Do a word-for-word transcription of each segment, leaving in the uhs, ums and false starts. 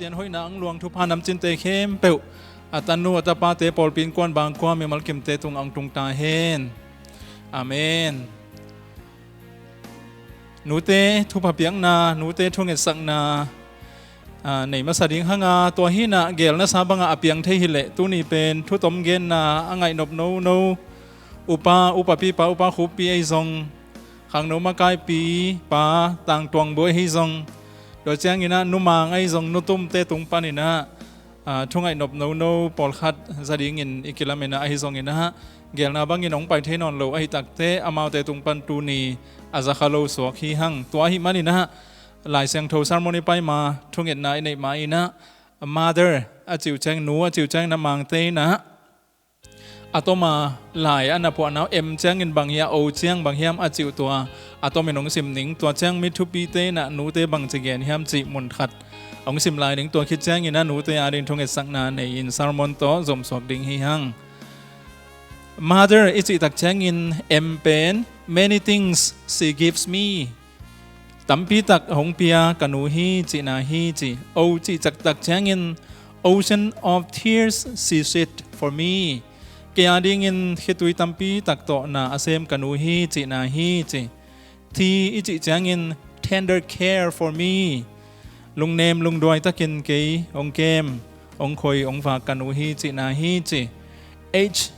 Pasian hoihna ang luang thupha namcinte khempeuh a tanu a tapate pawlpi innkuan bangkua mimal kimte tungah hong tung ta hen. Amen. Nute thupha piakna, nute thungetsakna, aa, nei masa ding hanga, tua hinah gelna sa bangah a piang thei hileh tuni pen thutom genna a ngaih nop nono upa, upapipa, upa khuppi ahi zong, khangno makaipipa Tang Tuang Buai ahi zong, tua cianginah numang ahi zong, nutumte tung paninah, aa, thungaih nop nono pawlkhat za dingin i kilaminah ahi zonginah, gelna bangin hong pai thei nawn lo ahi takte amaute tung pan tuni a zakha lo suak hi hang. Tua ahi maninah Lai Siangtho sermon i pai ma, thungetna i neih ma inah, mother a cih uh ciang, nu a cih uh cianginah mangte inah a toma lai a na phuahna uh M ciangin bang hiam, O ciang bang hiam a cih uh tua a tomin hong sim ning. Tua ciang mi thupite inah nute bangci gen hiam cih mun khat hong sim lai ning. Tua khit cianginah nute ading thungetsakna nei-in sermon tawh zomsuak ding hi hang. Mother i cih tak ciangin M pen many things she gives me. Tampi tak hong pia ka nu hi cihna hi ci. O cih caktak ciangin ocean of tears she shed for me. Kei adingin khitui tampi tak tawh na a sem ka nu hi cihna hi ci. T i cih ciangin tender care for me. Lungnem lungduai takin kei hong kem, hong khoi, hong vak ka nu hi cihna hi ci. H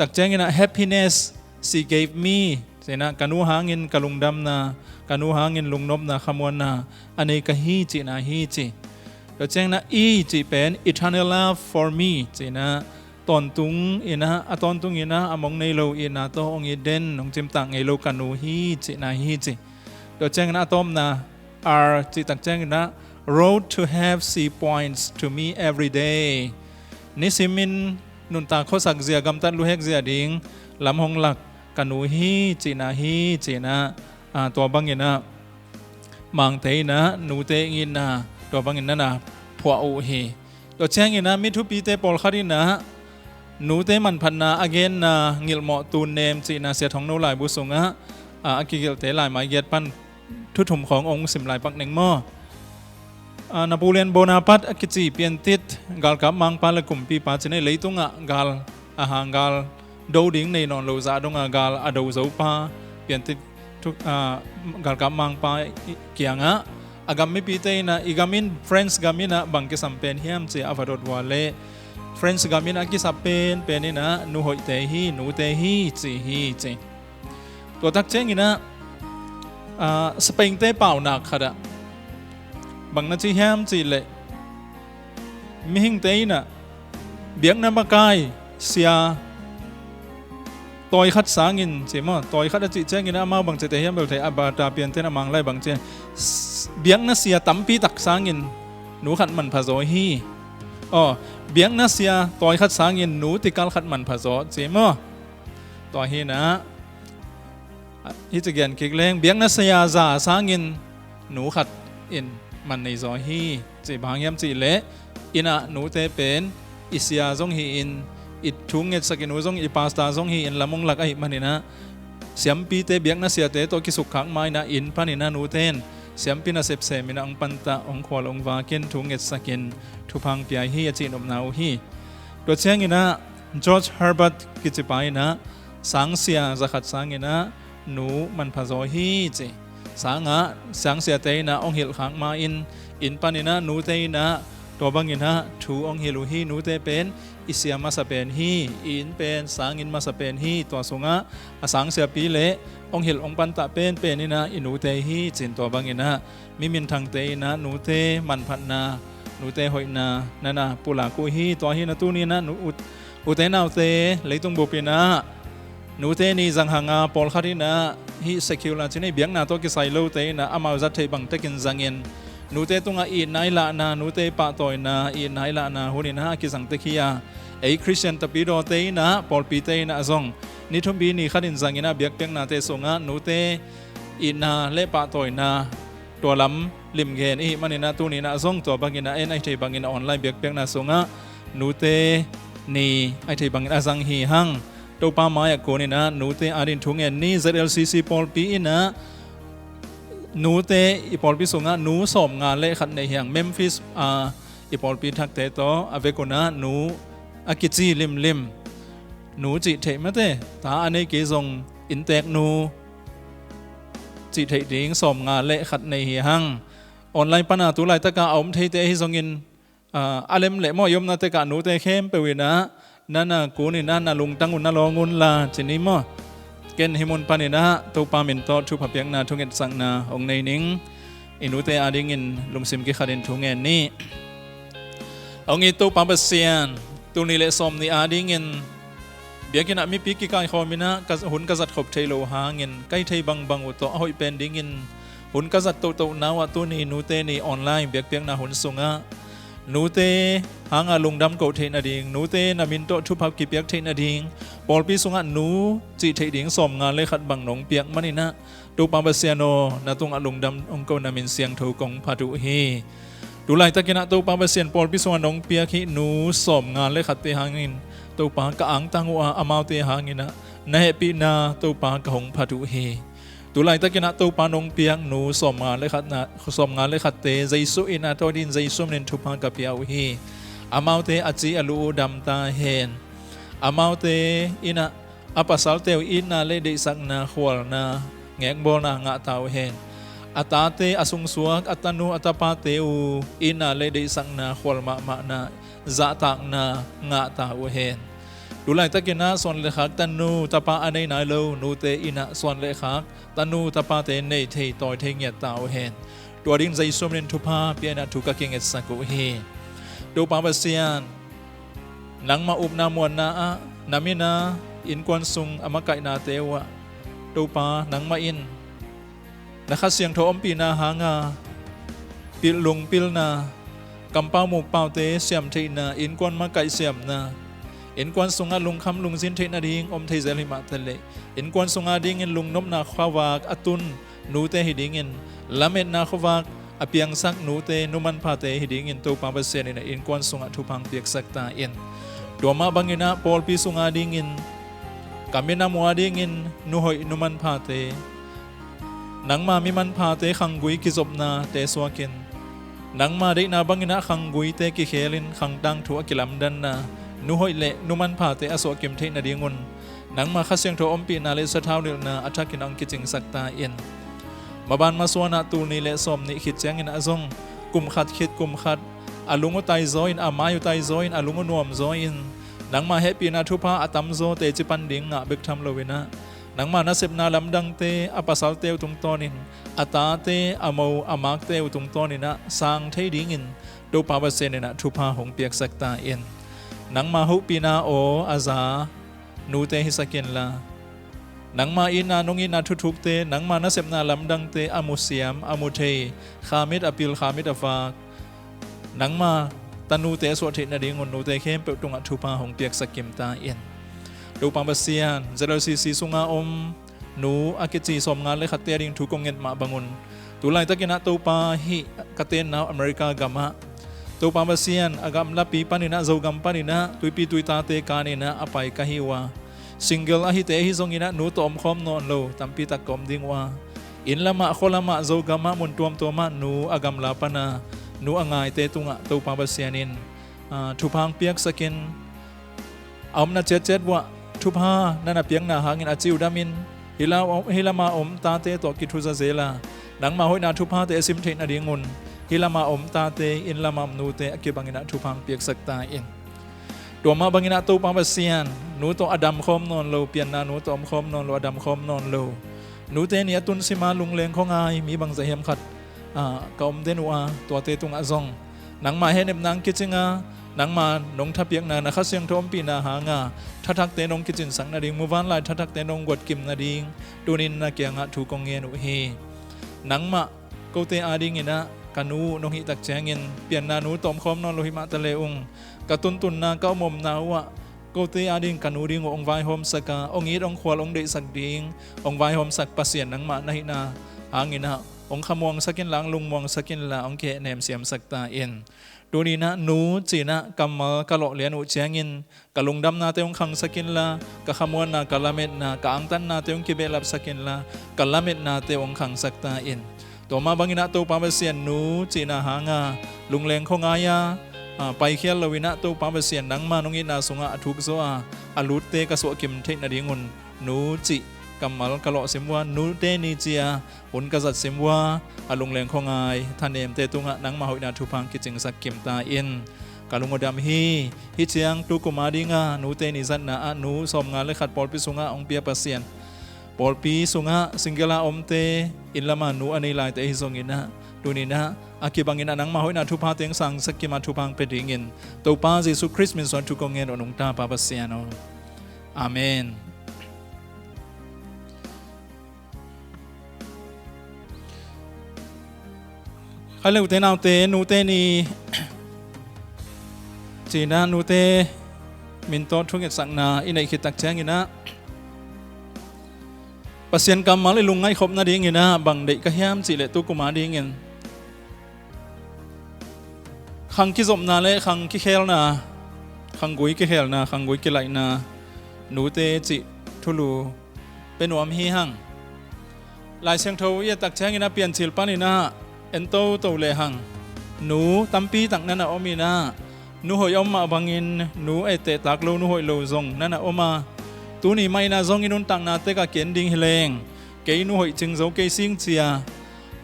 tak cianginah happiness she gave me. Cinah ka nu hangin ka lungdamna, ka nu hangin lungnopna, khamuanna a nei ka hi cihna hi ci. Tua cianginah E cih pen eternal love for me. Cinah tawntung inah, a tawntung inah a mong nei lo itna tawh hong it den, hong cimtak ngei lo ka nu hi cihna hi ci. Tua cianginah a tawpna R cih tak cianginah road to have she points to me every day. Nisimin nuntak khuasak zia, gamtat luhek zia ding lam hong lak ka nu hi cihna hi cinah, aa, tua banginah mangte inah nute itna tua bangin na na phuah uh hi. Tua cianginah mi thupite pawlkhat inah nute manphatna a genna ngilhmawh tunnem cihna Sia Thongno laibu sungah, aa, a kigelhte laimai giat pan thu thum khawng hong sim lai pak ning maw? Aa, Napoleon Bonaparte a kici piantit galkap mangpa le kumpipa cinah leitungah gal a hang gal do ding nei nawn lo zah donga gal a do zopa piantit thu, aa, galkap mangpa kiangah a gam mipite inah i gam in France gam inah bang kisam pen hiam ci a va dot uh leh France gam inah a kisap penpen inah nu hoihte hi, nute hi ci hi ci. Tua tak cianginah, aa, Spain-te paunak khatah bang na ci hiam cih leh mihingte inah biakna makai sia tawi khat sangin ci maw, tawi khat a cih cianginah amau bang cite hiam bel thei, a bata pianten a manglai bang ci, biakna sia tampi tak sangin nu khat manpha zaw hi. Aw, biakna sia tawi khat sangin nu tikal khat manpha zaw ci maw? Tua hinah hih ci gen kik leng, biakna sia za sangin nu khat in man nei zaw hi. Ci bang hiam cih leh innah nute pen i sia zong hi-in, i thu ngetsak i nu zong, i pasta zong hi-in lam hong lak ahi maninah siampite, biakna siate tawh kisukkhak ma inah inn paninah nute in siampi nasep seminah hong pantah, hong khual hong vakin thu ngetsakin thupha hong pia hi a cihnopna uh hi. Tua cianginah George Herbert kicipa inah sangsia zakhat sanginah nu manpha zaw hi ci. Sangah sangsiate inah hong hilhkhak ma-in inn paninah nute inah tua banginah thu hong hilh uh hi. Nute pen i sia masa pen hi, i inn pen sanginn masa pen hi. Tua sungah a sangsiapi le hong hilh hong pantah penpen inah i nute hi cin. Tua banginah mi minthangte inah nute manphatna, nute hoihna na na pulak uh hi. Tua hinah tuninah nu, ut, ute naute, leitung bup inah nute ni zang hanga pawlkhat inah hih secular cinah biakna tawh kisai lote inah amau zat theih bangtekin zangin nute tungah itna i lahna, nute pahtawina itna i lahna hun inah a kizang tek hi a, ei Khristian tapidawte inah pawlpite inah zong ni thumpi ni khatin zanginah biakpiaknate sungah nute itna le pahtawina tua lam limgen i hih maninah tuninah zong tua banginah en ahi thei bangin a online biakpiakna sungah nute ni ahi thei bangin a zang hi hang. Topa mai-ah kuninah nute adin thungen ni. Z L C C pawlpi inah nute i pawlpi sungah nu sawmnga le khat nei hi hang. Memphis a i pawlpi thakte tawh a vek unah nu a kici limlim, nu cih theih mate, ta a nei kei zong inntek nu cih theih ding sawmnga le khat nei hi hang. Online pana tu laitaka a om theite ahi zongin, a, a lem leh maw, i omna tekah nute khempeuh inah na na kun inah na lungtang un na lawng unla ci ni maw. Ken hih mun paninah Topa min tawh thupha piakna thungetsakna hong nei ning. I nute adingin lungsim kikhatin thu ngen ni. Hong it Topa Pasian, tul nih le sawm nih adingin biakinnah mipi kikaikhawm inah ka, hun ka zat khop thei lo hangin ka hih thei bangbang uh tawh a hoih pen dingin hun ka zat tohtohna uh ah tuni nute ni online biakpiakna hun sungah nute hanga lungdam koh theih nading, nute na min tawh thupha kipiak theih nading, pawlpi sungah nu cih theih ding sawmnga le khat bang nong piak maninah Topa Pasian aw, na tungah lungdam hong ko, na min siangtho kong phat uh hi. Tu laitakinah Topa Pasian, pawlpi sungah nong piak hih nu sawmnga le khatte hangin Topa ka angtang uh a, amaute hanginah na hehpihna Topa ka hong phat uh hi. Tu laitakinah Topa nong piak nu sawmnga le khatna, sawmnga le khatte Jesu in a tawh din Jesu min in thupha ka pia uh hi. Amaute a ci a lu uh dam ta hen. Amaute inah a pasalte uh itna le deihsakna, khualna, ngekbawlna ngah ta uh hen. A tate, a sungsuak, a tanu, a tapate uh itna le deihsakna, khual mahmahna, zahtakna ngah ta uh hen. Tu laitakinah suan le khak tanu tapa a nei nai lo nute inah suan le khak tanu tapate nei thei, tawi thei ngiat ta uh hen. Tua dingin Jesu min in thupha pia inah thu ka kingetsak uh hi. Topa Pasian, nangmah upna muanna ah na min a innkuan sung a makaihnate uh ah Topa nangmah in na Kha Siangtho ompihna hanga pilh lung pilna, kampau mukpaute siam theihna, innkuan makaih siamna, innkuan sungah lungkham lungzin theih nading om thei zel himah taleh, innkuan sungah dingin lungnopna khuavak a tun nute hi dingin, lametna khuavak a piangsak nute, nu manphate hi dingin Topa Pasian in a innkuan sungah thupha hong piaksak ta in. Tua mah banginah pawlpi sungah dingin, ka minam uh a dingin nu hoih nu manphate, nangma mi manphate khanggui kizopnate suakin, nangma deihna banginah khangguite kikhelin khangtang thu a kilamdanna nu hoih le nu manphate a suahkim theih nadingun, nangma Kha Siangtho ompihna le sathau nilhna a thakin hong kicingsak ta in. Maban masuanah tul nih le sawm nih khit ciangin a zong kum khat khit kum khat a lung uh taizaw in, a mai uh taizaw in, a lung uh nuamzaw in, nangma hehpihna thupha a tamzaw teci pan ding ngah bek tham loinah, nangma nasepna lamdangte a pasalte uh tungtawnin, a tate, a mo, a makte uh tungtawninah sang thei dingin Topa Pasian inah thupha hong piaksak ta in. Nangma hopihna aw a za nute hisak inla, nangma itna, nong itna thuthukte, nangma nasepna lamdangte a musiam, a muthei, khamit a pil, khamit a vak, nangma tanute a suah theih nadingun nute khempeuh tungah thupha hong piaksak kim ta in. Topa Pasian, Z L C C sungah om nu a kici sawmnga le khatte a ding thu kong nget mah bangun, tu laitakinah Topa, hih ka tenna uh America gamah Topa Pasian, a gamlapi paninah, Zogam paninah tuipi tuitate kaninah a pai ka hi uh a, single ahite ahi zonginah nu tawh omkhawm nawn lo tampitak ka om ding uh a, inn lamah, khua lamah, Zogamah, mun tuamtuamah nu a gamla pana nu a ngaite tungah Topa Pasian in, ah, thupha hong piaksakin, a omna ciatciat uah thupha na na piakna hangin a ciudamin, hih la-, hih lama om tate tawh kithuza zela, nangma hoihna thuphate a sim theih nadingun, hih lama om tate, inn lama om nute a kibanginah thupha hong piaksak ta in. Tua mah banginah Topa Pasian, nu tawh a damkhawm nawn lo, pianna nu tawh omkhawm nawn lo, a damkhawm nawn lo nute ni a tun sima lungleng khawngai mi bangzah hiam khat, ah, ka om den uh a, tuate tungah zong nangma hehnepna hong kicinga, nangma nong thapiakna, na Kha Siangtho ompihna hanga thathakte nong kicinsak nading, muvanlai thathakte nong guatkim nading tunin na kiangah thu kong ngen uh hi. Nangmah kote adinginah ka nu nong hihtak ciangin, pianna nu tawh omkhawm nawn lo himah taleh ung, ka tuntunna, ka omomna uhah kote ading ka nu ding uh hong vaihawmsaka, hong it, hong khual, hong deihsak ding hong vaihawmsak Pasian nangmah na hihna hanginah hong khamuangsak inla, hong lungmuangsak inla, hong kihehnem siamsak ta in. Tuninah nu cinah kammal ka lawhlian uh ciangin ka lungdamnate hong khangsak inla, ka khamuanna, ka lametna, ka angtannate hong kibehlapsak inla, ka lametnate hong khangsak ta in. Tua mah bangin ah Topa Pasian nu cihna hanga lungleng khuangai-a, a, paikhial loin ah Topa Pasian nangma nong itna sungah a thukzaw a, a lutte ka suahkim theih nadingun nu cih kammal ka lawhsim uh a, nute ni ci-a hun ka zatsim uh a, a lungleng khuangai thanemte tungah nangma hoihna thupha kicingsak kim ta in. Ka lung uh dam hi. Hih ciang tu kum a dinga nute ni zatna ah nu sawmnga le khat pawlpi sungah hong pia Pasian, pawlpi sungah single a omte, inn lama nu a nei laite ahi zongin ah, tuni-in ah a kibangin ah nangma hoihna thupha teng sangsak kima thupha pia dingin Topa Jesu Khrist min suang thu kong ngen uh nungta Pa Pasian aw. Amen. Kha le ute naute, nute ni cihna, nute min tawh thungetsakna i neih khit tak ciangin ah Pasian kammal i lungngaih khop nadingin ah bang deih ka hiam cih leh tu kum a dingin khang kizopna le khang kikhelna, khanggui kikhelna, khanggui kilaihna, nute cih thulu pia nuam hi hang. Lai Siangtho i et tak ciangin ah Piancil panin ah en toto lehang, nu tampi tak na na om in ah, nu hoih a om mah bangin nu etteh tak lo, nu hoih lo zong na na om a, tuni mah in ah zong i nuntakna tek ah ki-en ding hi leng, kei nu hoih cing zo kei sing ci-a,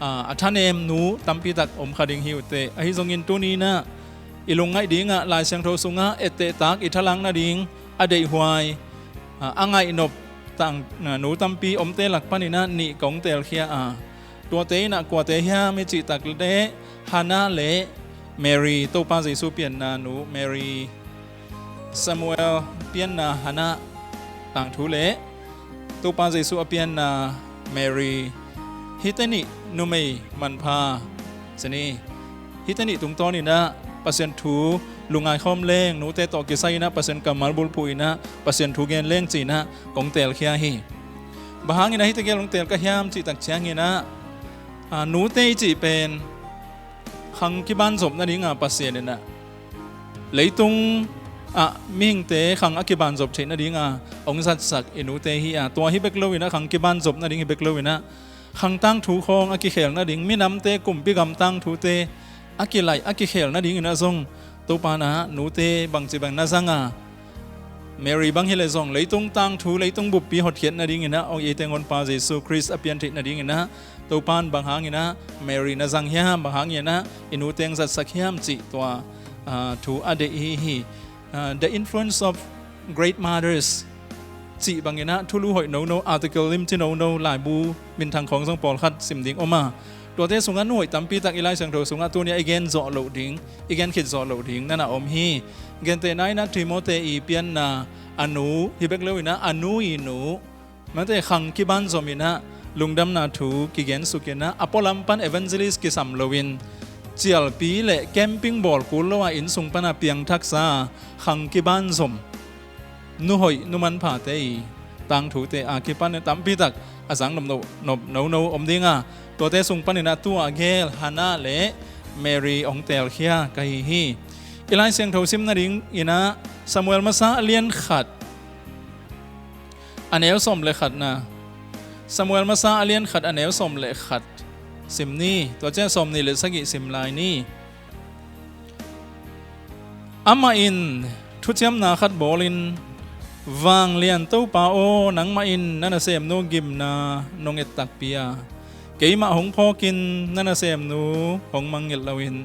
a, a thanem nu tampi tak om kha ding hi uh teh. Ahi zongin tuni-in ah i lungngaih dingah Lai Siangtho sungah etteh tak i thalang nading a deihhuai, a, a ngaihnop tang, a, nu tampi omte lak panin ah nih kong teelkhia a, tuate in ah kuate hiam i cih tak leh Hannah le Mary, Topa Jesu pianna nu Mary, Samuel pianna Hannah tangthu le Topa Jesu a pianna Mary, hihte nih numei manpha, ci ni, hihte nih tungtawnin ah Pasian thu lungngai khawm leng, nute tawh kisai in ah Pasian kammal bulphuh in ah Pasian thu gen leng ci-in ah kong teelkhia hi. Bang hangin ah hihte gel hong teel ka hiam cih tak ciangin ah, a, nute i cih pen khang kibanzop nadinga Pasian in ah leitung ah mihingte khang a kibanzop theih nadinga hong zatsak i nute hi a, tua hi bek loin ah khang kibanzop nading hi bek loin ah khang tangthu khawng a kikhel nading, minamte kumpi gam tangthute a kilaih a kikhel nadingin ah zong Topa in ah nute bangci bang na zang a, Mary bang hi leh zong leitung tangthu, leitung buppi hotkhiat nadingin ah, ong ei teng Honpa Jesu Khrist a pian theih nadingin ah, Topa in bang hangin ah Mary na zang hiam, bang hangin ah i nu teng zatsak hiam cih tua, ah, thu a deih hi hi. Ah, The Influence of Great Mothers cih bangin ah thulu hoih nono, article limci nono, laibu minthang khawng zong pawlkhat sim ding om a, tuate sungah nu hoih tampi tak i Lai Siangtho sungah tuni-ah i gen zawh loh ding, i gen khit zawh loh ding na na om hi. Gentehna in ah Timothy i pianna a nu hi bek loin ah a nu i nu, mate khang kibanzom in ah lungdamna thu kigensukin ah a pualam pan evangelist kisam loin cialpi le camping bawl kul lo a inn sung pan a piangthaksa khang kibanzom nu hoih nu manphate i tangthute a kipan tampi tak a zang nop no, nop nono om ding a, tuate sung panin ah tu-a gel Hannah le Mary hong teelkhia ka hi hi. I Lai Siangtho sim nadingin ah Samuel Masa a lian khat, a neu sawm le khatna. Samuel Masa a lian khat, a neu sawm le khat sim ni. Tua ciang sawmnih le sagih sim lai ni. Amah in thuciamna khat bawlin, Vanglian Topa aw, nangmah in na nasemnu gimna nong et takpi a, keimah hong phawkin na nasemnu hong mangngilh loin,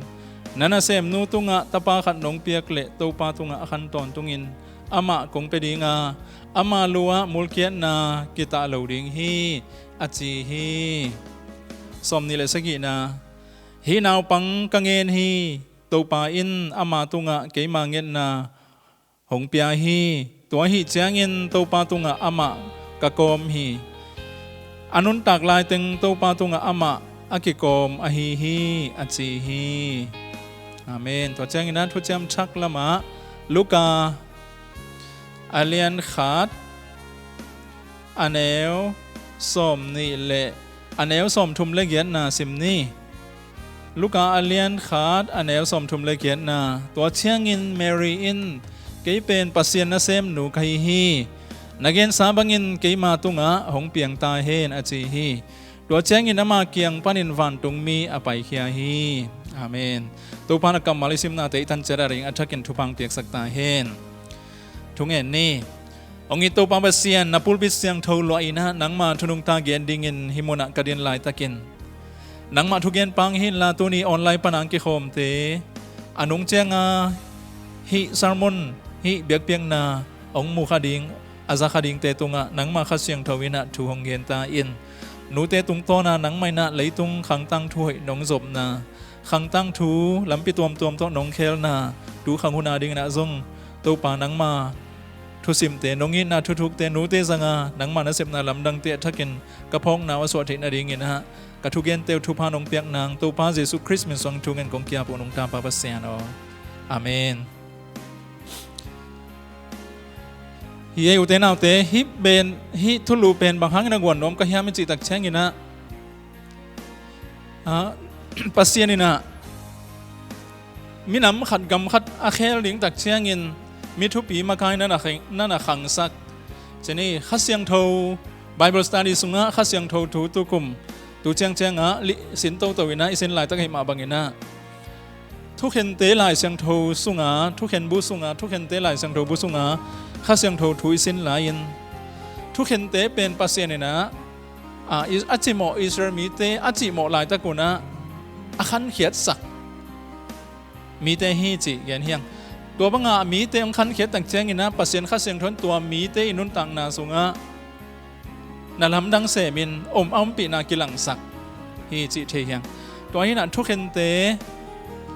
na nasemnu tungah tapa khat nong piak leh Topa tungah a khan tawntungin amah kong pia ding a, ama lu-ah mulkiatna kitah lo ding hi, a ci hi. Sawmnih le sagihna. Hih naupang ka ngen hi. Topa in ama tungah keima ngetna hong pia hi. Tua ahih ciangin Topa tungah amah ka kawm hi. A nuntak laiteng Topa tungah amah a kikawm ahi hi, a ci hi. Amen. Tua ciangin a thuciam thak lamah Luka a lian khat, a neu sawmnih le, a neu sawmthum le giatna sim ni. Luka a lian khat, a neu sawmthum le giatna. Tua ciangin Mary in, kei pen Pasian nasemnu ka hi hi. Na gensa bangin keima tungah hong piang ta hen, a ci hi. Tua ciangin ama kiang panin vantungmi a paikhia hi. Amen. Topa na kammal i simnate i tan ciat a ding a thakin thupha piaksak ta hen. Thungen ni. Hong it Topa Pasian, na pulpit siangtho luah in ah nangma thu nungta gen dingin hih munah ka din laitakin nangma thugen pang hi inla, tuni online pana hong kikhawmte a nung cianga hih sermon, hih biakpiakna hong mu kha ding, a za kha dingte tungah nangma Kha Siangtho in ah thu hong gen ta in. Nute tungtawna nangmah in ah leitung khangtang thu hoih nong zopna, khangtang thu lampi tuamtuam tawh nong khelna, tu khang hun a dingin ah zong Topa nangma thusimte, nong itna thuthukte, nute zanga nangma nasepna lamdangte a thakin ka phawkna uh a suah theih nadingin ah ka thugente uh thupha nong piak nang Topa Jesu Khrist min suang thungen kong ki-ap uh, nungta Pa Pasian aw. Amen. Hi ei, ute naute, hih pen, hih thulu pen bang hangin a guan nuam ka hiam i cih tak ciangin ah, ah, Pasian in ah minam khat gam khat a khel ding tak ciangin mi thupi makai na na khang, na na khangsak. Cih ni, Kha Siangtho Bible study sungah Kha Siangtho thu tukum tu ciangciangah lih sin toto in ah i sin laitak ahih mah bangin ah thukhente Lai Siangtho sunga, thukhen bu sunga, thukhente Lai Siangtho bu sunga Kha Siangtho thu i sin lai-in, thukhente pen Pasian in ah, a, i, a cimawh Israel mite a cihmawh laitak un ah a khankhiatsak mite hi cih gen hi hang. Tua banga mite hong khankhiat tak ciangin ah Pasian Kha Siangtho in tua mite i nuntakna sungah na lamdang semin om a ompihna kilangsak hi cih thei hi hang. Tua hi in ah thukhente,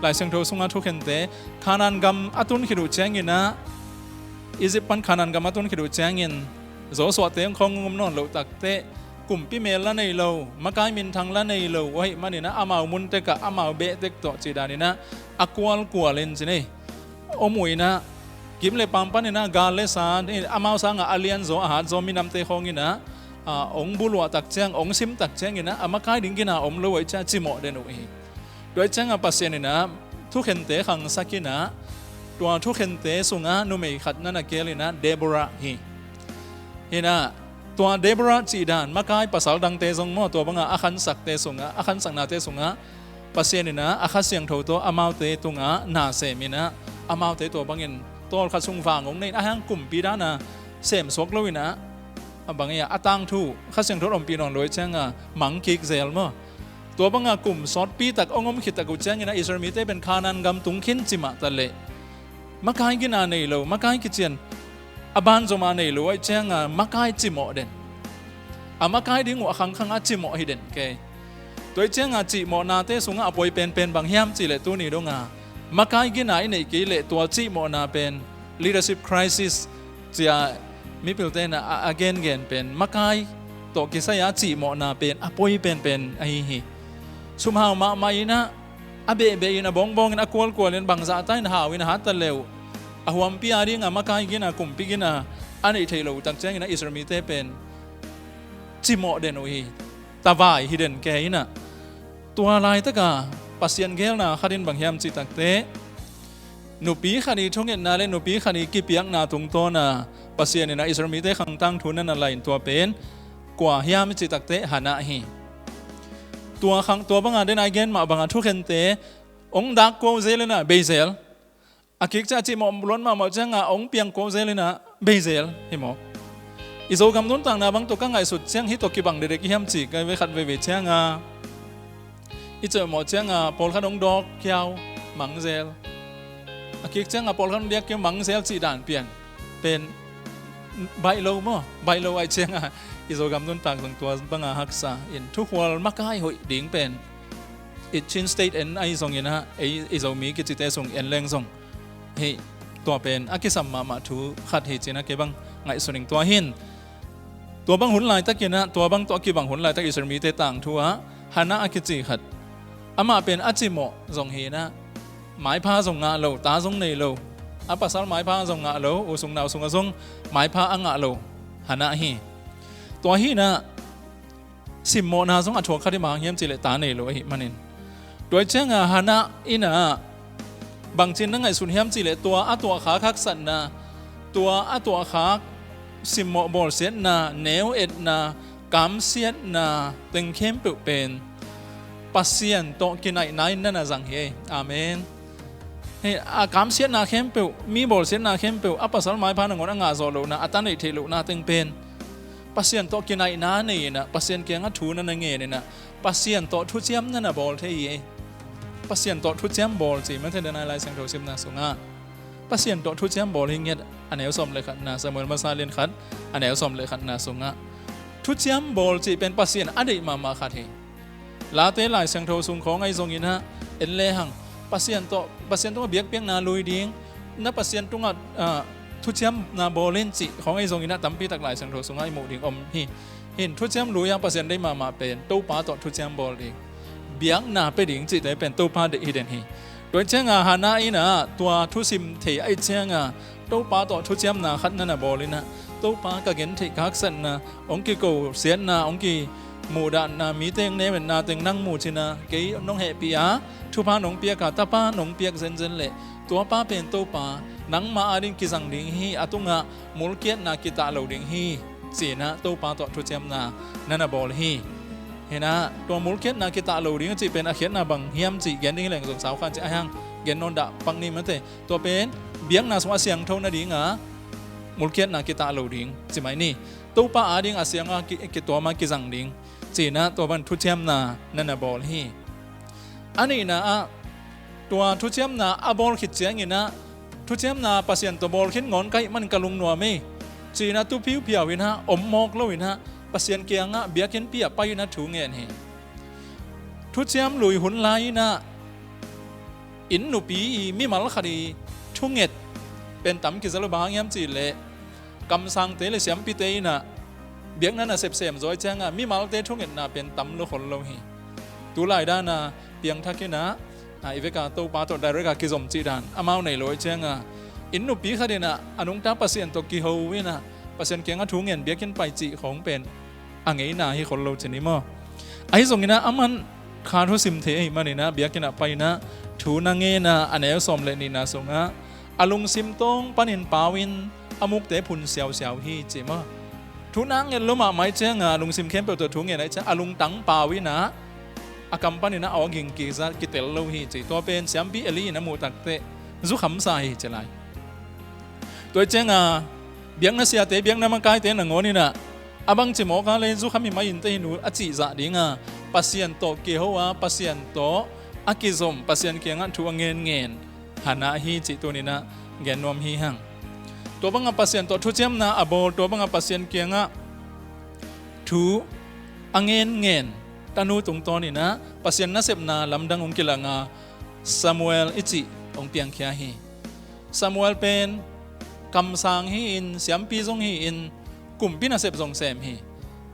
Lai Siangtho sunga thukhente, Kanaan gam a tun khit uh ciangin ah, Egypt pan Kanaan gam a tun khit uh ciangin Joshua te hong khawng om nawn loh takteh, kumpi mel la nei lo, makai minthang la nei lo uh ahih manin ah amau mun tekah amau beh tek tawh cih danin ah a kualkualin, cih ni, om uh in ah, kim le paam panin ah gal le sa, amau sangah a lianzaw a hatzaw minamte khawngin ah, a, hong buluah tak ciang, hong sim tak ciangin ah a makai ding gina om lo uh ahih ciang cimawh den uh hi. Tua ahih ciangah Pasian in ah thukhente khangsak in ah, tua thukhente sungah numei khat na na keel in ah Deborah hi. Hi in ah, tua Deborah cih dan, makai pasal dangte zong maw, tua bangah a khansakte sungah, a khansaknate sungah Pasian in ah a Kha Siangtho tawh amaute tungah na sem in ah, amaute tua bangin tawlkhat sung vang hong nei in, a hang kumpi dana sem suak lo in ah, a bang hi a, a tangthu Kha Siangtho ompih nawn lo ahih ciangah mang kik zel maw. Tua banga kum sawtpi tak hong om khit tak uh ciangin ah Israel mite pen Kanaan gam tung khin ci mah taleh, makai gina nei lo, makai kician a banzom a nei lo ahih ciangah makai cimawh den. A makai ding uh a khangkhang a cimawh hi den kei. Tua ahih ciangah cihmawhnate sungah a poi penpen bang hiam cihleh, tuni dongah makai gina i neih kei leh tua cihmawhna pen leadership crisis ci-a mipilte in ah a, a gengen pen makai tawh kisai-a cihmawhna pen a poi penpen ahi hi. Sumhau mahmah in ah, a behbeh in, a bawngbawng in, a kualkual in, bangzah ta in hau in a hat ta le uh, a huampi a dingah makai gina, kumpi gina a neih theih loh uh tak ciangin ah Israel mite pen cimawh den uh hi. Tavai hi den kei in ah. Tua laitaka Pasian geelna khat in bang hiam cih takteh, nupi khat i thungetna le nupi khat i kipiakna tungtawna Pasian in ah Israel mite khangtang thu na na la in, tua pen kua hiam i cih takteh Hannah hi. Tua khang, tua banga den a i gen mah banga thukhente hong dak kua zel in ah bei zel. A kik ciang a cihmawh luat mahmah ciangah hong piang kua zel in ah bei zel hi maw. I Zogam nuntakna bang tawh ka ngaihsut ciang hih tawh kibang dekdek i hiam ci ka ve khat veivei ciangah, i cihmawh ciangah pawlkhat hong dawk kiau, mang zel. A kik ciangah pawlkhat hong diak kiau, mang zel cih dan pian pen baih lo maw, baih lo ahih ciangah i Zogam nuntak zong tua banga haksa in, thukhual makai hoih ding pen i Chin State en ahi zongin ah, ei, i Zomi kicite sung en leng zong hih tua pen a kisam mahmah thu khat hi ci-in ah kei bang ngaihsun ing. Tua hi in, tua bang hun laitakin ah, tua bang tawh a kibang hun laitak Israel mite tangthu ah Hannah a kici khat, amah pen a cimawh zong hi in ah, maipha zong ngah lo, ta zong nei lo, a pasal maipha zong ngah lo, u sung nau sungah zong maipha a ngah lo Hannah hi. Tua hi in ah, simmawhna zong a thuak khat i mang hiam cihleh ta nei lo ahih manin. Tua ahih ciangah Hannah in ah bangci-in na ngaihsun hiam cihleh, tua a tuahkhak haksatna, tua a tuahkhak simmawh bawlsiatna, neu etna, kamsiatna teng khempeuh pen Pasian tawh kinaihna in na na zang hi. Amen. Hei, a kamsiatna khempeuh, mi bawlsiatna khempeuh, a pasal maipha nangawn a ngahzawh lohna, a ta neih theih lohna teng pen Pasian tawh kinaihna nei inah, Pasian kiangah thu na na ngen inah, Pasian tawh thuciam na na bawl thei hi. Pasian tawh thuciam bawl ci mate, denai Lai Siangtho simna sungah Pasian tawh thuciam bawl hi ngiat, a neu sawm le khatna, Samuel masa lian khat, a neu sawm le khatna sungah thuciam bawl cih pen Pasian a deih mahmah khat hi. Late Lai Siangtho sung khawng ahi zonginah en lehang, Pasian tawh, Pasian tungah biakpiakna lui ding, na Pasian tungah, ah, thuciamna bawl in cih khawng ahi zonginah tampi tak Lai Siangtho sungah i muh ding om hi. Hin thuciam lui-a Pasian deih mahmah pen Topa tawh thuciam bawl ding, biakna pia ding cihte pen Topa deih hi den hi. Tua cianga Hannah inah tua thusim thei ahih cianga Topa tawh thuciamna khat na na bawl inah, Topa, ka gentheih ka haksatna, hong kikosiatna, hong kimuhdahna, mite hong nemetna teng nang mu cinah, kei nong hehpih a, thupha nong piak a, tapa nong piak zenzen leh tuapa pen Topa, nangmah ading kizang ding hi, a tungah mulkiatna kitah lo ding hi, ci-inah Topa tawh thuciamna na na bawl hi. Hinah tua mulkiatna kitah lo ding a cih pen a khiatna bang hiam cih gen ding hileng zong saukhan cih a hiang gen nawn dah pak ni mate. Tua pen biakna sungah a siangtho nadinga mulkiatna kitah lo ding ci mai ni. Topa ading a sianga ki-, kituama kizang ding, ci-inah tua bang thuciamna na na bawl hi. A nihna ah tua thuciamna a bawl khit cianginah, thuciamna Pasian tawh bawl khin ngawn ka hih man ka lungnuam ei, ci-inah tu phiuphiau inah om mawk lo inah Pasian kiangah biakinnpi ah pai inah thu ngen hi. Thuciam lui hun lai inah inn nupi i mimal khat i thunget pen tam kiza lo, bang hang hiam cihleh kamsangte le siampite inah biakna nasep sem zaw ahih cianga mimalte thungetna pen tam lo khol lo hi. Tulai dana piangthak inah, a, i veka Topa tawh direct a kizom cih dan amau nei lo ahih cianga inn nupi khat inah a nungta Pasian tawh kiho inah Pasian kiangah thu ngen biakinn pai cih khawng pen a ngeina hi khol lo ci ni maw? Ahi zonginah aman kha thusim thei ahih maninah biakinn ah pai inah thu na ngen a, a neu sawm le nihna sungah a lungsim tawng panin pau in a mukte phun siausiau hi ci maw? Thu na nget lo mahmah ahih cianga a lungsim khempeuh tawh thu ngen ahih cianga a lungtang pau inah a kam paninah a awging kiza kitel lo hi ci. Tua pen siampi Eli in a muh takteh zukhamsa hi ci lai. Tua ahih cianga biakna siate, biakna makaite nangawn inah a bangci mawk a le zukham hi mai inteh hi nu a cihzah dinga Pasian tawh kiho a, Pasian tawh a kizom, Pasian kiangah thu a ngenngen Hannah hi cih tuninah gen nuam hi hang. Tua banga Pasian tawh thuciamna a bawl, tua banga Pasian kiangah thu a ngenngen tanu tungtawninah Pasian nasepna lamdang hong kilanga Samuel i cih hong piangkhia hi. Samuel pen kamsang hi-in, siampi zong hi-in, kumpi nasep zong sem hi.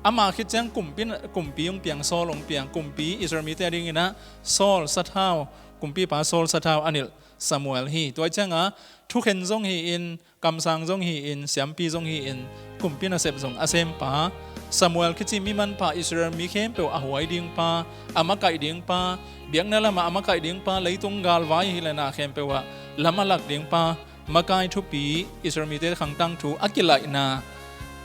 Ama khit ciang kumpi, kumpi hong piang, Saul hong piang, kumpi Israel mite a dinginah Saul sathau, kumpipa Saul sathau a nilh Samuel hi. Tua cianga thukhen zong hi-in, kamsang zong hi-in, siampi zong hi-in, kumpi nasep zong a sempa Samuel kici mi manpha, Israel mi khempeuh a huai dingpa, a makaih dingpa, biakna lamah a makaih dingpa, leitung galvai hi le na khempeuh ah lam a lak dingpa, makai thupi, Israel mite khangtang thu a kilaihna,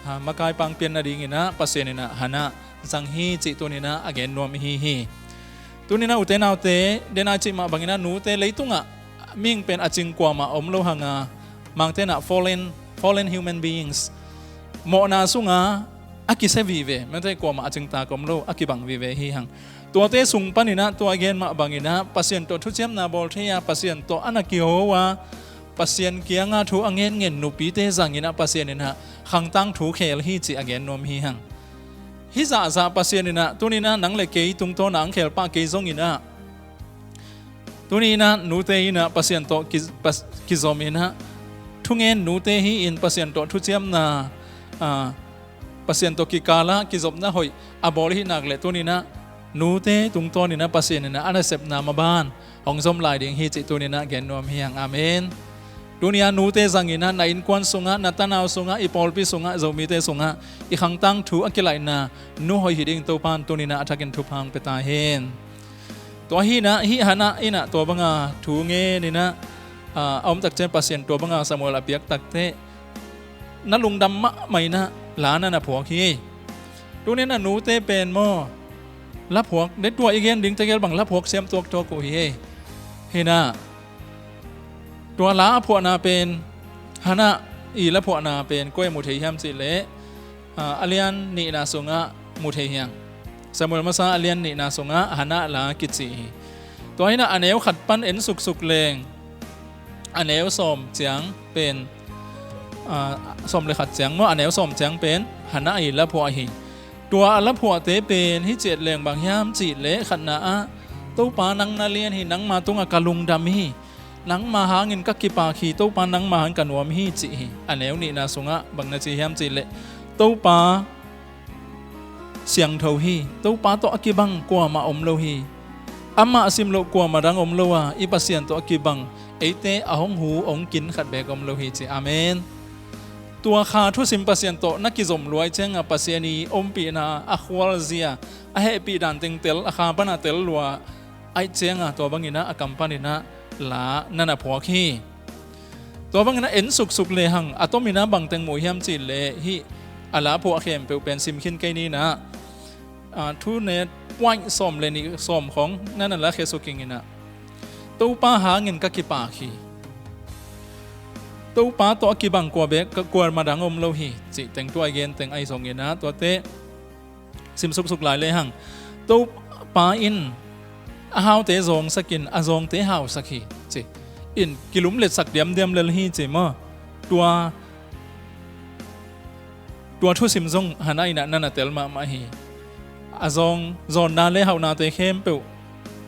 ha, makai pangpian nadinginah Pasian inah Hannah zang hi cih tuninah a gen nuam ihi hi. Tuninah ute naute, dena i cih mah banginah nute leitungah mihing pen a cing kuamah om lo hanga, mangte inah fallen, fallen human beings, mawhna sunga a kisia vive, mate kuamah a cingtak om lo, a kibang vive hi hang. Tuate sung paninah tua gen mah banginah Pasian tawh thuciamna bawl thei a, Pasian tawh a na kiho a, Pasian kianga thu a ngenngen nupite zanginah Pasian inah khangtang thu khel hi cih a gen nuam hi hang. Hih zahzah Pasian inah tuninah nang le kei tungtawna ang khel pah kei zonginah tuninah nute inah Pasian tawh ki-, pas-, kizom inah thungen nute hi-in Pasian tawh thuciamna, a, Pasian tawh kikalah kizopna hoih a bawl hi nak leh tuninah nute tungtawninah Pasian inah a nasepna maban hong zom lai ding hi cih tuninah gen nuam hi hang. Amen. Tunia nute zanginah na innkuan sungah, na tanau sungah, i pawlpi sungah, Zomite sungah i khangtang thu a kilaihna nu hoih hi ding Topan tuninah a thakin thupha hong pia ta hen. Tua hinah hih Hannah inah tua banga thu ngeninah, a, a om takciang Pasian tua banga Samuel a piak takteh na lungdam mahmah inah la na na phuak hi. Tunin a nute pen maw, laphuak, dei tua i gen ding tegel bang laphuak siam tuaktuak uh hi ei. Hinah, tua la a phuahna pen, Hannah i laphuahna pen koi a mu thei hiam cihleh, a, a lian nihna sungah mu thei hiam? Samuel masa a lian nihna sungah Hannah la kici hi. Tua hinah a neu khat pan en suksuk leng, a neu sawm ciang pen, a, sawm le khat ciang maw, a neu sawm ciang pen Hannah i laphuah hi. Tua a laphuahte pen hih ciat leng bang hiam cihleh khatna ah, Topa nang na lian hi, nangma tungah ka lungdam hi, nangma hangin ka kipak hi, Topa nangma hangin ka nuam hi cih hi. A neu nihna sungah bang na ci hiam cihleh, Topa siangtho hi, Topa tawh a kibang kuamah om lo hi, amah sim loh kuamah dang om lo a, i Pasian tawh a kibang eite a hong hu hong kin khat beek om lo hi ci. Amen. Tua kha thusim Pasian tawh na kizom luai cianga Pasian i ompihna a khualzia, a hehpih dan teng tel, a kha pana tel lua aih cianga tua banginah a kam paninah la na na phuak hi. Tua banginah en suksuk lehang a tominah bangteng mu hiam cihleh hih a la phuah khempeuh pen simkhin kei ninah, a, thu net point sawm le nih sawm khong na na la khesuk inginah, Topa hangin ka kipak hi, Topa tawh a kibang kua beek, ka kuamah dang om lo hi cih teng tua i gen teng ahi zonginah tuate sim suksuk lai lehang, Topa in a haute zawngsakin a zawngte hausak hi ci. In kilumletsak diamdiam lel hi ci maw. Tua, tua thusim zong Hannah inah na na tel mahmah hi. A zawng, zawnna le hauhnate khempeuh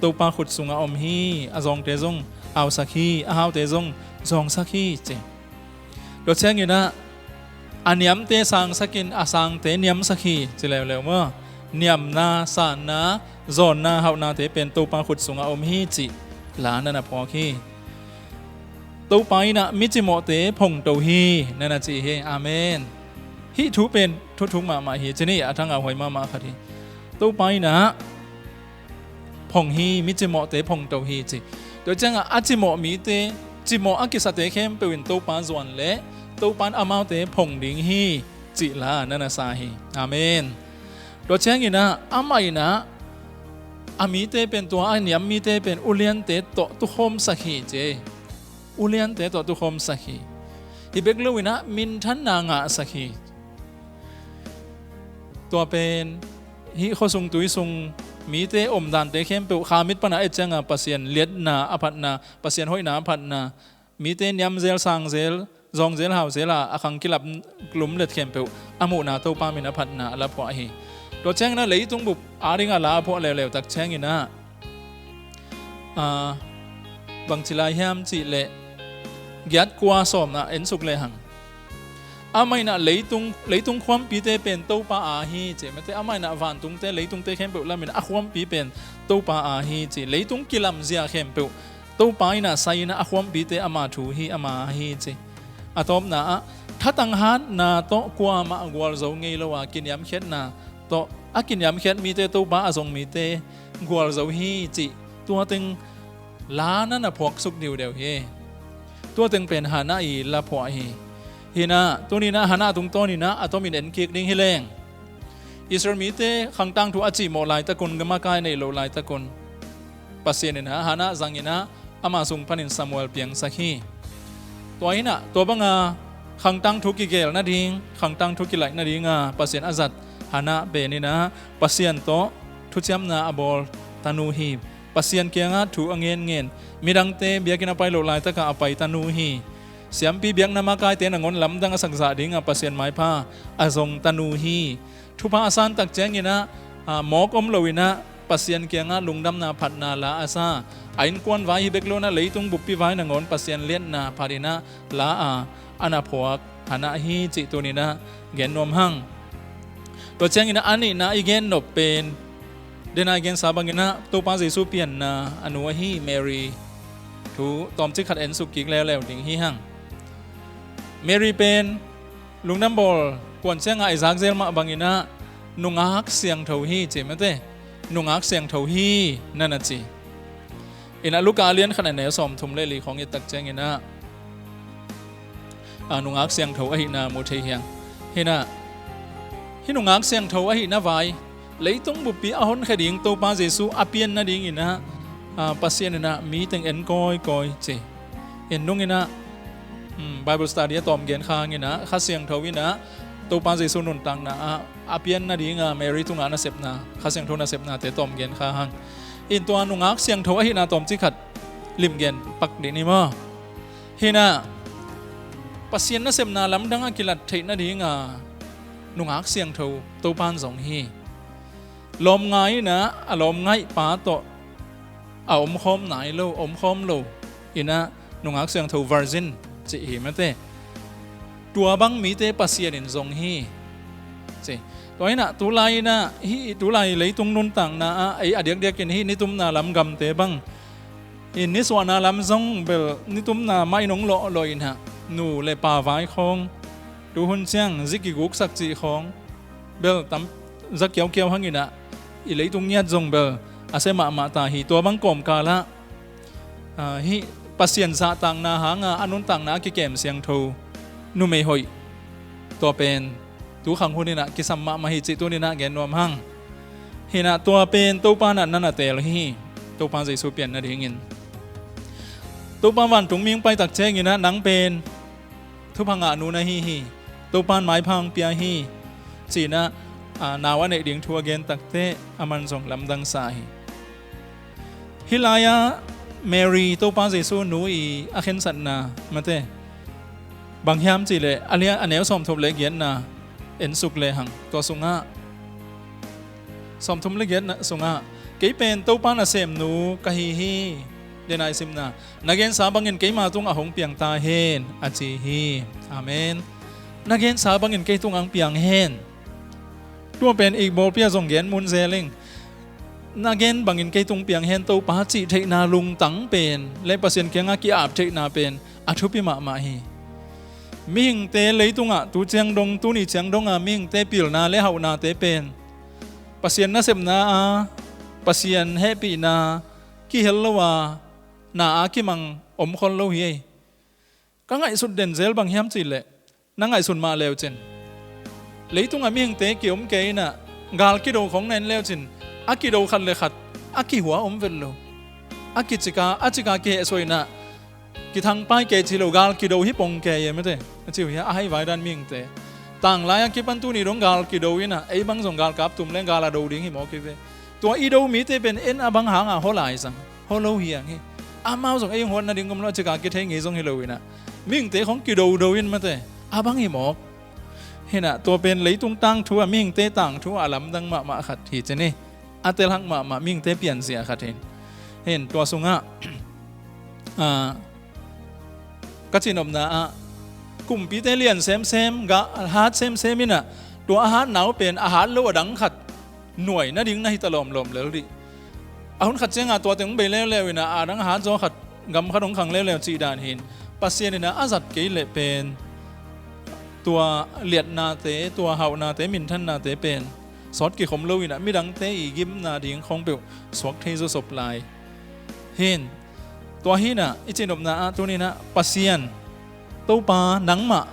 Topa khut sungah om hi. A zawngte zong hausak hi, a haute zong zawngsak hi ci. Tua cianginah a niamte sangsakin a sangte niamsak hi ci leuleu maw. Niamna, sanna, zawnna, hauhnate pen Topa khut sungah om hi cih la na na phuak hi. Topa inah mi cimawhte phongto hi na na ci hi. Amen. Hih thu pen thuthuk mahmah hi ci ni, a thangah huai mahmah khat hi. Topa inah phong hi, mi cimawhte phongto hi ci. Tua ciangah a cimawh mite, cimawh a kisate khempeuh in Topa zuan leh Topa in amaute phong ding hi cih la na na sa hi. Amen. Tua cianginah amah inah a mite pen, tua a niam mite pen uliante tawh tukhawmsak hi ci. Uliante tawh tukhawmsak hi. Hih bek loinah minthanna ngahsak hi. Tua pen hih khuasung tuisung mite omdante khempeuh kha mit pana et cianga Pasian liatna a phatna, Pasian hoihna a phatna, mite niamzel sangzel, zawngzel hauzel a a khang kilap lumlet khempeuh a muhna Topa min a phatna a la phuah hi. Tua cianginah leitung bup adingah la a phuah leuleu tak cianginah, a, bangci lai hiam cihleh giat kua sawmna en suk lehang, amah inah leitung, leitung khuampite pen Topa aa hi ci. Mate, amah inah vantungte, leitungte khempeuh lamin a khuampi pen Topa aa hi ci. Leitung kilamzia khempeuh Topa inah sai inah a khuampite ama thu hi, ama aa hi ci. A tawpna ah thatang hatna tawh kuamah gualzo ngei lo a, kiniamkhiatna tawh a kiniamkhiat mite Topa a zong mite gualzo hi cih tua teng la na na phuaksuk diudeu hi. Tua teng pen Hannah i la phuah hi. Hinah tuninah Hannah tungtawninah a tomin en kik ding hi leng, Israel mite khangtang thu a cihmawh laitakun, makai nei loh laitakun Pasian inah Hannah zanginah ama sung panin Samuel piangsak hi. Tua hinah tua banga khangtang thu kigel nading, khangtang thu kilaih nadinga Pasian a zat Hannah pen inah Pasian tawh thuciamna a bawl tanu hi. Pasian kiangah thu a ngenngen, midangte biakinn a pai loh laitakah a pai tanu hi. Siampi biakna makaite nangawn lamdang a sakzah dingah Pasian maipha a zong tanu hi. Thupha a san tak cianginah, a, mawk om loinah Pasian kiangah lungdamna phatna la a sa. A innkuan vai hi bek loinah leitung buppi vai nangawn Pasian liatna phatinah la a a na phuak Hannah hi cih tuninah gen nuam hang. Tua cianginah a nihna i gen nop pen, dena i gensa banginah Topa Jesu pianna a nu ahi Mary thu tawmcik khat en suk kik leuleu ding hi hang. Mary pen lungdam bawl kuan ciangah i zakzel mah banginah nungak siangtho hi ci mate. Nungak siangtho hi na na ci. Inah Luka a lian khat a neu sawmthum le li khong i tak cianginah, a, nungak siangtho ahihna mu thei hiang. Hinah Hih nungak siangtho ahihna vai, leitung buppi a honkhia ding Topa Jesu a pian nadingin ah, ah, Pasian in ah mi teng en kawikawi ci. En nungin ah, hmm, Bible study a tawm gen kha hangin ah, Kha Siangtho in ah Topa Jesu nuntakna ah a pian nading a Mary tungah nasepna, Kha Siangtho nasepnate tawm gen kha hang. In tua nungak siangtho ahihna tawmcik khat limgen pak dih ni maw? Hi in ah, Pasian nasepna lamdang a kilat theih nading a nungak siangtho Topa in zong hi. Lawmngai in ah a lawmngaihpa tawh a omkhawm nai lo, omkhawm lo in ah nungak siangtho, virgin cih hi mate. Tua bang mite Pasian in zong hi ci. Tua hi in ah tulai in ah, hih tulai leitung nuntakna ah ei a diakdiakin hih nitumna lam gamte bang, in nisuahna lam zong bel nitumna mah in hong lawhlawh in ah, nu le pa vai khawng, tuhun ciang zi kiguksak cih khawng bel tam za kiaukiau hangin ah, i leitung ngiat zong bel a sia mahmah ta hi. Tua bang kawmkal ah, ah, hih Pasian zahtakna hang a a nuntakna a kikem siangtho numei hoih, tua pen tu khang hun in ah kisam mahmah hi cih tuni in ah gen nuam hang. Hi in ah tua pen Topa in ah na na teel hi. Topa Jesu pian nadingin, Topa vantung mi hong pai tak ciangin ah nang pen thupha ngahnu na hi hi. Topa in maipha hong pia hi ci in ah, ah, nau a neih ding thu a gen takteh aman zong lamdang sa hi. Hih lai-ah Mary, Topa Jesu nu i a khensatna mate, bang hiam cih leh a lia, a neu sawmthum le giatna en suk lehang, tua sungah, sawmthum le giatna sungah, "Kei pen Topa nasemnu ka hi hi," denai simna, "Na gensa bangin keima tungah hong piang ta hen," a ci hi. Amen. "Na gensa bangin kei tungah hong piang hen." Tua pen i bawlpi ah zong gen mun zel ing. "Na gen bangin kei tung piang hen Topa," cih theihna lungtang pen le Pasian kiangah ki-ap theihna pen a thupi mahmah hi. Mihingte leitungah tu ciang dong, tuni ciang dong a mihingte pilna le hauhnate pen Pasian nasepna a, Pasian hehpihna kihel lo a, na a kimang omkhol lo hi ei. Ka ngaihsut den zel bang hiam cih leh, na ngaihsun mah leucin, leitungah mihingte kiom kei in ah, gal kido khong na en leucin, a kido khat le khat a kihua om vet lo. A kicika, a cika kihehsuah in ah, kithangpai kei ci lo, gal kido hi pong kei e mate, a ci uh hi a, a haivai dan mihingte. Tanglai a kipan tuni dong gal kido in ah, ei bang zong galkap tum leng gal a do ding hi mawk hi ve. Tua i do mite pen en a bang hang a hua lai zang, hua lo hi ang hi. Amau zong ei hong huat nading om lo, a cika kithei ngei zong hi lo in ah, mihingte khong kidodo in mate, a bang hi mawk. Hi in ah tua pen leitung tangthu a, mihingte tangthu a lamdang mahmah khat hi ci ni. A telhak mahmah, mihingte pianzia khat hi in. Hi in tua sungah, ah, ka cihnopna ah, kumpite lian semsem, gah hat semsem in ah, tua a hatna uh pen a hat lo a dang khat nuai nading na hi ta lawmlawm lel dih. A hun khat ciangah tua teng hong bei leuleu in ah, a dang a hat zaw khat, gam khat hong khang leuleu cih dan hi in, Pasian in ah a zat kei leh pen tua liatnate, tua hauhnate, minthannate pen sawt kikhom lo in ah, midangte i gimna ding khong peuh suak thei zawsop lai. Hi in, tua hi in ah i cihnopna ah tuni in ah Pasian Topa nangmah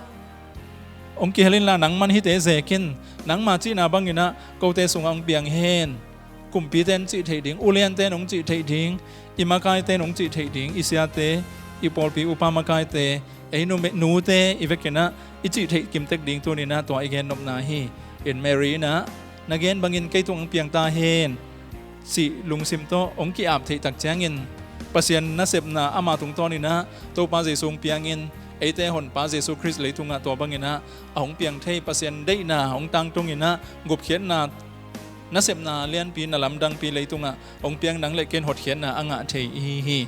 hong kihel inla, nangman hihte zek in, nangma cihna bangin ah kote sungah hong piang hen. Kumpite in cih theih ding, uliante in hong cih theih ding, i makaite in hong cih theih ding, i siate, i pawlpi upa makaite, ei nu, nute i vekin ah i cih theih kimtek ding tuni in ah tua i gennopna hi. In Mary in ah, "Na gen bangin kei tung hong piang ta hen," cih lungsim tawh hong ki-ap theih tak ciangin, Pasian nasepna ama tungtawn in ah Topa Jesu hong piangin, eite Honpa Jesu Khrist leitungah tua bangin ah a hong piang thei, Pasian deihna hong tangtung in ah gupkhiatna, nasepna lianpi, na lamdangpi leitungah hong piang nang le kei in hotkhiatna a ngah thei i hi hi.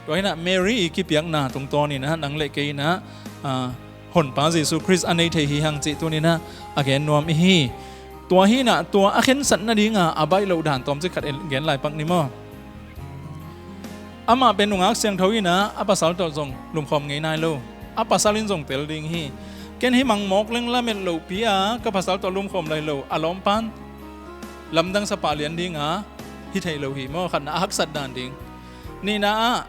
Tua hi in ah Mary i kipiakna tungtawn in ah nang le kei in ah, ah, Honpa Jesu Khrist a nei thei hi hang cih tuni in ah a gen nuam i hi. Tua hi in ah tua a khensat nading a a baih loh dan tawmcik khat en, gen lai pak ni maw? Amah pen nungak siangtho in ah a pasal tawh zong lumkhawm ngei nai lo. A pasal in zong tel ding hi. Ken hih mang mawk leng lamet lohpi a ka pasal tawh lumkhawm lai lo, a lawmpan lamdang sapa lian ding a hi thei lo hi maw, khatna a haksat dan ding. Nihna ah,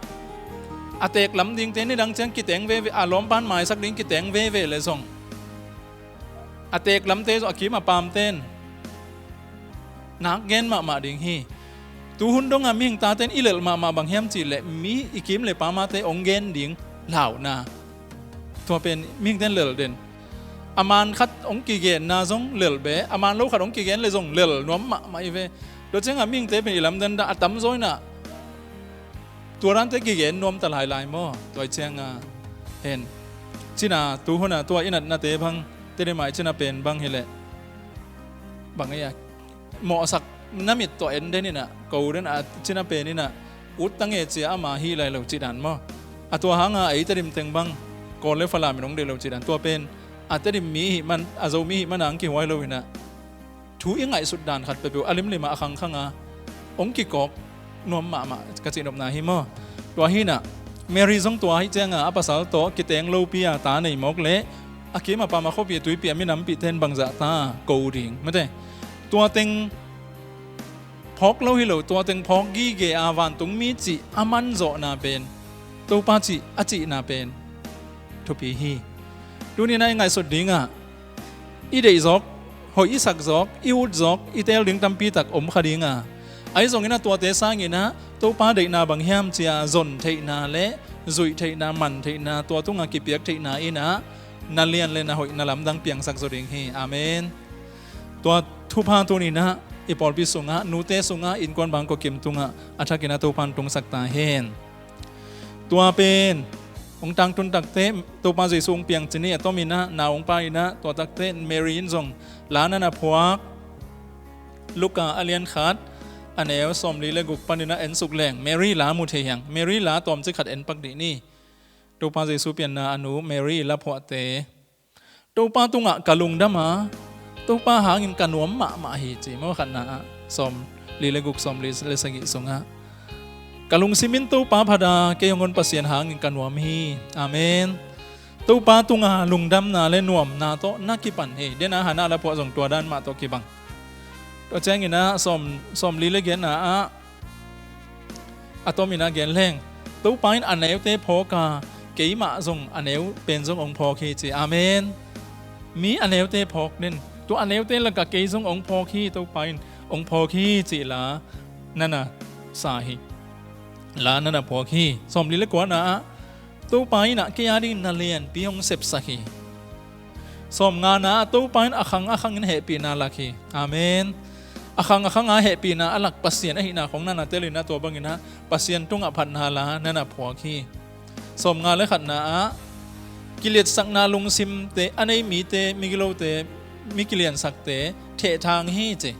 a teek lam dingte nidang ciang kiteng veve, a lawmpan maisak ding kiteng veve le zong, a teek lamte zong a kim a paamten nak gen mahmah ding hi. Tuhun dongah mihing taten i lelh mahmah bang hiam cihleh mi i kim le paamte hong gen ding launa. Tua pen mihingten lelh den. A man khat hong kigenna zong lelh be, a man lo khat hong kigen le zong lelh nuam mahmah hi ve. Tua ciangah mihingte pen i lamdang dah a tamzaw inah tua dante kigen nuam ta lailai maw? Tua i cianga hen cina tuhuna tua i natnate bang Tedim ah i cina pen bang hileh bang ei a mawhsak na mit tawh en den inah ko den a cina pen inah ut ta nge cia ama hi lai lo cih dan maw? A tua hanga ei Tedim teng bang Kawl le Falam in hong deih lo cih dan, tua pen a Tedim mi hih man, a Zo mi hih mana hong kihuai lo inah thu i ngaihsut dan khat peuhpeuh a limlim ah a khangkhanga hong kikawk nuam mahmah ka cihnopna hi maw? Tua hinah Mary zong tua hi cianga a pasal tawh kiteng lopi a ta nei mawk leh a kim a paam a khuapi a tuipi a minampi ten bangzah ta ko ding mate. Tua teng phawk lo hi lo, tua teng phawk gige a vantungmi cih a manzawhna pen Topa cih a cihna pen thupi hi. Tuninah i ngaihsut dingah i deih zawk, hoih i sak zawk, i ut zawk, i teel ding tampi tak om kha dinga, ahi zongin a tuate sanginah Topa deihna bang hiam cia zon theihna le zuih theihna, man theihna, tua tungah kipiak theihna inah na lian le na hoih na lamdang piangsak zaw ding hi. Amen. Tua thupha tuninah i pawlpi sungah, nute sungah, innkuan bangkua kim tungah a thakinah Topan tungsak ta hen. Tua pen hong tangtun takte Topa Jesu hong piang cini a tominah nau hong pa inah tua takte Mary in zong la nana phuak. Luka a lian khat a neu sawmli le guk paninah en suk leng Mary la mu thei hiang. Mary la tawmcik khat en pak dih ni. Topa Jesu pianna a nu Mary la phuahte. Topa tungah ka lungdam a, Topa hangin ka nuam mahmah hi ci maw? Khatna ah sawmli le guk, sawmli le sagih sungah ka lungsim in Topa phat a, kei hong hon Pasian hangin ka nuam hi. Amen. Topa tunga lungdamna le nuamna tawh na kipan hi. Dena Hannah la phuah zong tua dan mah tawh kibang. Tua cianginah sawm, sawmli le giatna ah a tominah gen leng Topa in a neute phawk a, keimah zong a neu pen zong hong phawk hi ci. Amen. Mi a neute phawk nen, tua a neute lakah kei zong hong phawk hi, Topa in hong phawk hi cih la nana sa hi. La nana phuak hi. Sawmli le kuana ah Topa inah kei a dingin na lianpi hong sepsak hi. Sawmngana ah Topa in a khang a khangin hehpihna lak hi. Amen. A khang a khanga hehpihna a lak Pasian ahihna khong nana telinah tua banginah Pasian tungah phatna la nana phuak hi. Sawmnga le khatna ah kiliatsakna lungsimte a nei mite, migilote, mi kiliansakte thehthang hi ci.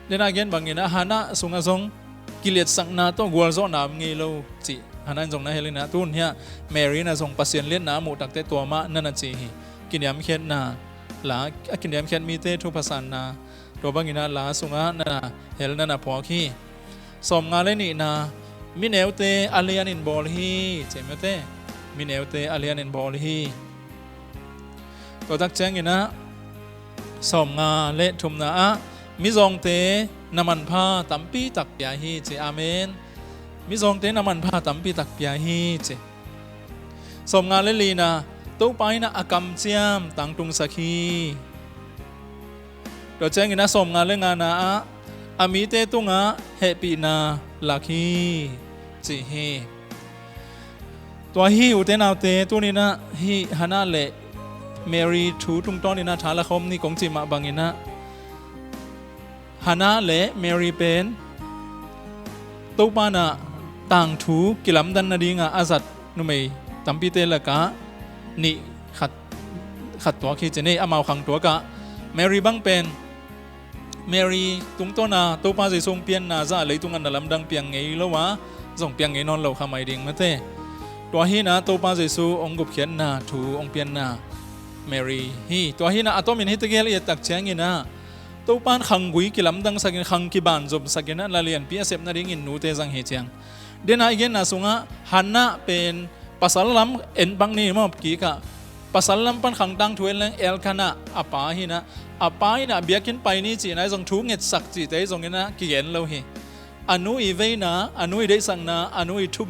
Dena gen banginah Hannah sungah zong kiliatsakna tawh gualzawhna om ngei lo cih Hannah in zong na helinah tun hiah Mary inah zong Pasian liatna a muh takte tua mah nana ci hi. Kiniamkhiatna la, a kiniamkhiat mite thupha sanna tua banginah la sungah nana hel nana phuak hi. Sawmnga le nihna mi neute a lianin bawl hi. Cemete mi neute a lianin bawl hi. Tua tak cianginah sawmnga le thumna ah mizawngte na manpha tampi tak pia hi ci. Amen. Mizawngte na manpha tampi tak pia hi ci. Sawmnga le lina Topa inah a kamciam tangtungsak hi. Tua cianginah sawmnga le ngana ah a mite tungah hehpihna lak hi ci hi. Tua hi ute naute tuninah hih Hannah le Mary thu tungtawninah tha la khawm ni kong cih mah banginah Hannah le Mary pen Topa inah tangthu kilamdan nadinga a zat numei tampite lakah nih khat, khat tuak hi ci nei. Amau khang tuakah Mary bang pen Mary tungtawna Topa Jesu hong pianna zah leitungah na lamdang piang ngei lo a, zong piang ngei nawn lo kha mai ding mate. Tua hinah Topa Jesu hong gupkhiatna thu hong pianna Mary hi. Tua hinah a tomin hih tegel i et tak cianginah Topa in khanggui kilamdangsakin, khang kibanzomsakinah na lianpi a sep nadingin nute zang hi ciang. Dena i genna sungah Hannah pen pasal lam en bang ni maw kikah. Pasal lam pan khangtang thu en leng Elkanah a pa hinah, a pa inah biakinn pai ni cihna i zong thu ngetsak cihte i zonginah kigen lo hi. A nu i veina, a nu i deihsakna, a nu i thu,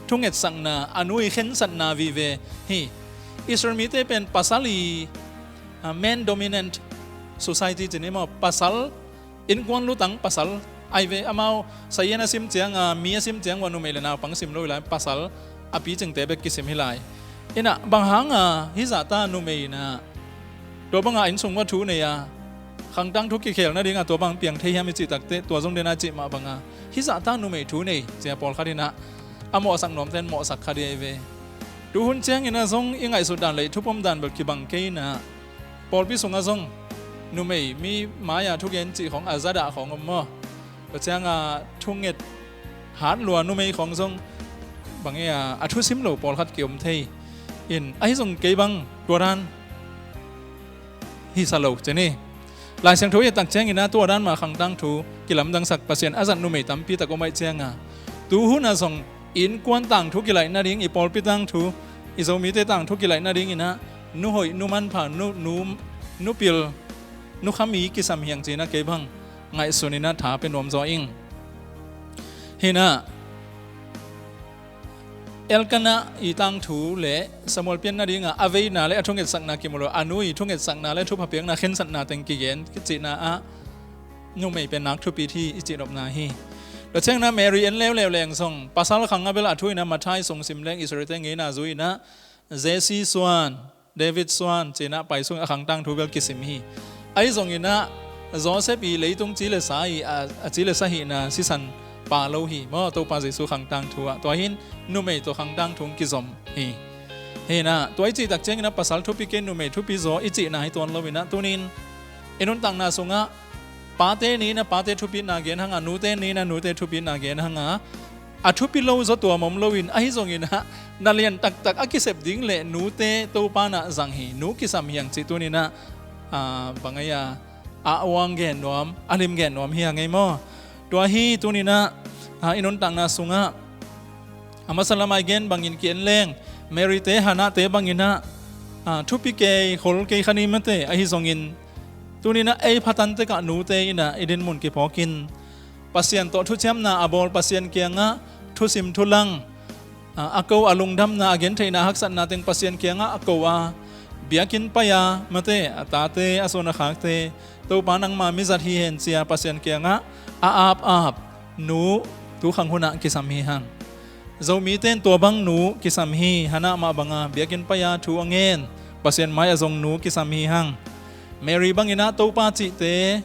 thu ngetsakna, a nu i khensatna vive hi. Israel mite pen pasal i ah, men dominant society ci ni maw, pasal, innkuan lutang pasal ahi ve. Amau sayen a sim ciang, ah, mi a sim ciang ua numei le naupang sim lo hi lai, pasal a picingte bek kisim hi lai. Inah bang hanga hih zahta numei inah tua banga inn sung ua thu nei a, khangtang thu kikhel nadinga tua bang piang thei hiam i cih takte, tua zong dena cih mah banga hih zahta numei thu nei cia pawlkhat inah a mawhsak nuamten mawhsak kha dih ahi ve. Tuhun cianginah zong i ngaihsut dan le i thupom dan bel kibang kei inah pawlpi sungah zong numei mi mai-a thugen cih khawng a zadah khawng om maw? Tua cianga thunget hat lua numei khawng zong bang e a, a thusim lo pawlkhat kiom thei in, ahi zong kei bang tua dan hisa lo ci ni. Lai Siangtho i et tak cianginah tua dan mah khangtang thu kilamdangsak Pasian a zat numei tampi tak om ahih cianga, tuhuna zong innkuan tangthu kilaih nading, i pawlpi tangthu, i Zomite tangthu kilaih nadinginah nu hoih, nu manpha, nu, nu, nu pil, nu khami kisam hiang cinah kei bang ngaihsuninah tha pia nuam zaw ing. Hinah Elkanah i tangthu le Samuel pian nadinga a veina le a thungetsakna kimu lo, a nu i thungetsakna le thupha piakna khensatna teng kigen kicihna ah numei pen nak thupi hi i cihnopna hi. Tua ciangna Mary en leuleu leng zong pasal khang a bel a thu inah Matthai sung sim leng Israelte ngeina zui inah Jesse suan, David suan cinah pai sung a khangtang thu bel kisim hi. Ahi zonginah Joseph i leitung ci le sa i a, a ci le sa hihna sisan pa lo hi maw, Topa Jesu khangtang thu ah. Tua hin numei tawh khangtang thu kizom hi. Hinah tua i cih tak cianginah pasal thupi kei, numei thupi zaw i cihna hi tuan loinah tunin i nuntakna sungah pate ni inah pate thupitna gen hanga, nute ni inah nute thupitna gen hanga, a thupi lo zaw tuam om loin, ahi zonginah na lian taktak a kisep ding le nute Topa nah zang hi, nu kisam hiang cih tuninah, ah, bang ai a, a uang gen nuam, a lim gen nuam hiang ei maw? Tua hi tuninah, ah, i nuntakna sungah a masa lamah i gen bangin ki-en leng Mary-te, Hannah-te banginah, ah, thupi kei, khol kei kha ni mate, ahi zongin tuninah ei phatan tekah nute inah i dinmun kiphawkin Pasian tawh thuciamna a bawl, Pasian kiangah thusim thulang, a, a ko, a lungdamna, a gentheihna, haksatna teng Pasian kiangah a ko a, biakinn pai-a mate, a tate, a suan a khakte, Topa nangma mizat hi hen cia Pasian kiangah a apap nu tu khang hunah kisam hi hang. Zomite in tua bang nu kisam hi, Hannah mah banga biakinn pai-a thu a ngen, Pasian mai-ah zong nu kisam hi hang. Mary banginah Topa cihte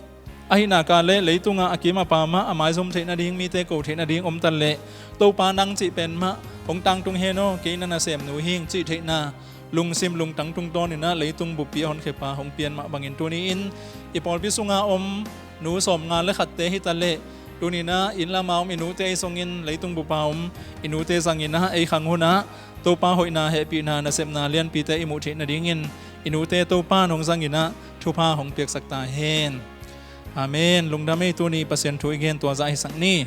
ahih nak leh leitungah a kim a pam ah a maizum theih nading, mite ko theih nading om ta leh, Topa nang cih pen mah hong tangtung hen aw, kei na nasem nu hi ing cih theihna lungsim lungtang tungtawninah leitung buppi a honkhia pa hong pian mah bangin tuni-in i pawlpi sunga om nu sawmnga le khatte hi ta leh, tuninah inn lama om i nute ahi zongin leitung bupa om i nute zanginah ei khang hunah Topa hoihna, hehpihna, nasepna lianpite i muh theih nadingin i nute Topa in hong zanginah thupha hong piaksak ta hen. Amen. Lungdam ei, tuni Pasian thu i gen tua zah hisak ni.